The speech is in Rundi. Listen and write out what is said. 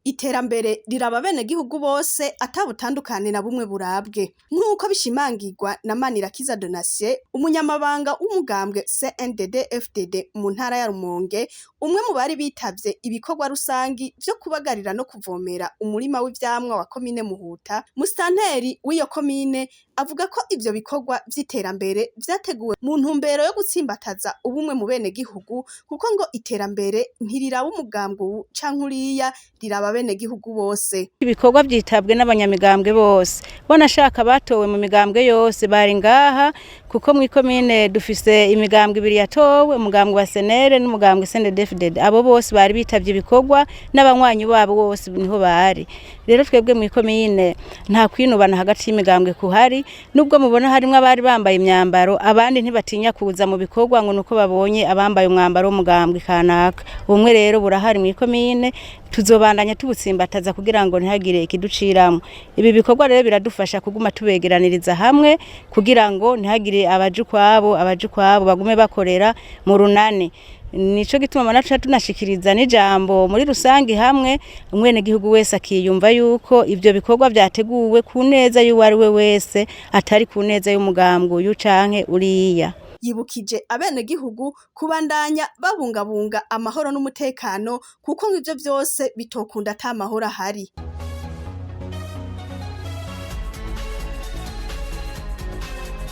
Iterambere riraba abenegihugu bose atabutandukane na bumwe burabwe, nk'uko bishimangirwa na Manirakiza Donatien, umunyamabanga w'umugambwe CNDD FDD mu ntara ya Rumonge, umwe mu bari bitavye ibikorwa rusangi vyo kubagarira no kuvomera umurima w'ivyamwa wa komine Muhuta. Musitanteri w'iyo komine avuga ko ivyo bikorwa vy'iterambere vyateguwe mu ntumbero yo gutsimbataza ubumwe mu benegihugu, kuko ngo iterambere ntiriraba umugambwe uwu canke uriya, riraba abenegihugu bose. Ibikorwa vyitabwe n'abanyamigambwe bose, bonashaka batowe mu migambwe yose bari ngaha, kuko mw'ikomine dufise imigambwe ibiri yatowe, umugambwe wa SNL n'umugambwe CNDD-FDD. Abo bose bari bitavye ibikorwa n'abanywanyi babo bose niho bari. Rero twebwe mw'ikomine nta kwinubana hagati y'imigambwe kuhari, nubwo mubona harimwo abari bambaye imyambaro, abandi ntibatinya kuza mu bikorwa ngo nuko babonye abambaye umwambaro w'umugambwe kanaka. Ubumwe rero burahari mw'ikomine, tuzobandanya tubutsimbataza kugira ngo ntihagire ikiduciramwo. Ibi bikorwa rero biradufasha kuguma tubegeraniriza hamwe kugira ngo ntihagire abaje ukwabo, abaje ukwabo, bagume bakorera mu runani. Nico gituma naca tunashikiriza n'ijambo muri rusangi hamwe, umwenegihugu wese akiyumva yuko ivyo bikorwa vyateguwe ku neza y'uwo ari we wese, atari ku neza y'umugambwe uyu canke uriya. Yibukije abenegihugu kubandanya babungabunga amahoro n'umutekano, kuko ngo ivyo vyose bitokunda ata mahoro ahari.